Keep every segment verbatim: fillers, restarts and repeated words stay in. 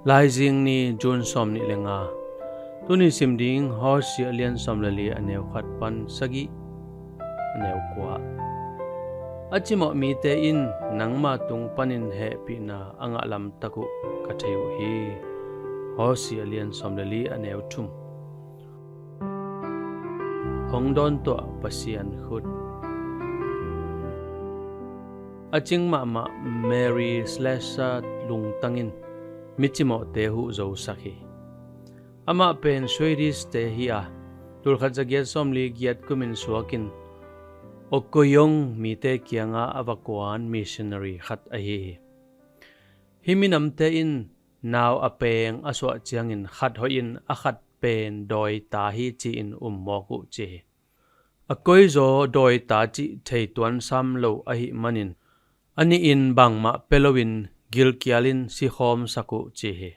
Laizing ni, June sawm nih le nga. Tuni sim ding Hosea a lian sawm le li, a neu khat pan sagih, a neu kua. A cimawh mite in nangma tung panin hehpihna a ngah lamtak uh ka thei uh hi. Hosea a lian sawm le li, a neu thum. Hong dawntuah Pasian khut. A cing mahmah Mary Slessor lungtang in mi cimawhte huh zosak hi. Amah pen Swedish te hi a, tulkhat zagiat sawmli giat kumin suakin Okoyong mite kianga a va kuan missionary khat ahi hi. Hih minamte in nau a peng a suah ciangin khat hoihin a khat pen dawita hi ci-in um mawk uh ci hi. A koizaw dawita cih thei tuansam lo ahih manin a nihin bangmah pia loin gilkialin sikhawmsak uh ci hi.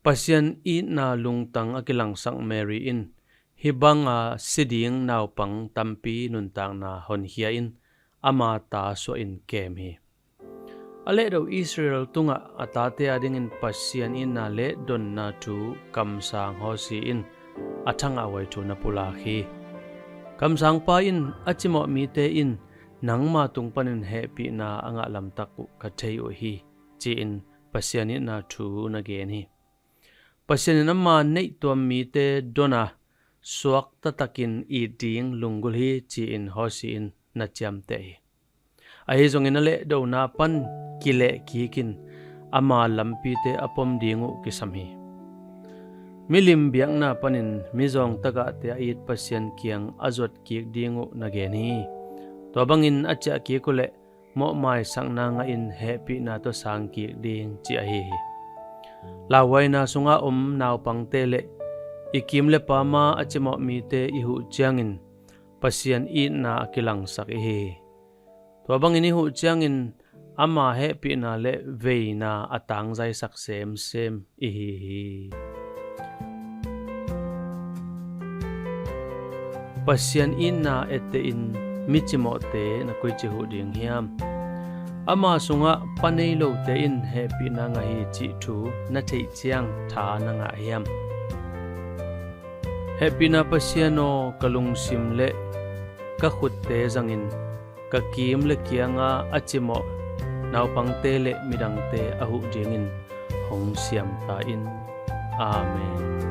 Pasian itna lungtang a kilangsak Mary in hih banga si ding naupang tampi nuntakna honkhia in ama ta suahin kem hi. A lehdo Israel tungah a tate adingin Pasian itna le donna thu kamsang Hosea in a thangahhuai thu na pulak hi. Kamsangpa in a cimawh mite in nangma tung panin hehpihna a ngah lamtak uh ka thei uh hi, ci-in Pasian itna thu na gen hi. Pasian in ama neihtuam mite dona suakta takin it ding lunggulh hi ci-in Hosea in na ciamteh hi. Ahi zongin a lehdona pan kilehkikin ama lampite a pom ding uh kisam hi. Milim biakna panin mizawng tagahte a it Pasian kiang a zuatkik ding uh na gen hi. Tua bangin a ciahkik uhleh mawhmaisakna ngahin hehpihna tawh sangkik ding ci ahi hi. Lauhuaina sunga om naupangte le i kim le pama a cimawh mite i huh ciangin Pasian itna a kilangsak ihi hi. Tua bangin i huh ciangin ama hehpihna le veina a tangzaisak semsem ihi hi. Pasian itna ettehin mi cimawhte na koici huh ding hiam? Ama sungah pa nei lote in hehpihna ngah hi cih thu na theih ciang tha na ngah hiam? Hehpihna Pasian aw, ka lungsim le ka khutte zangin ka kim le kianga a cimawh naupangte le midangte a huh dingin hong siamta in. Amen.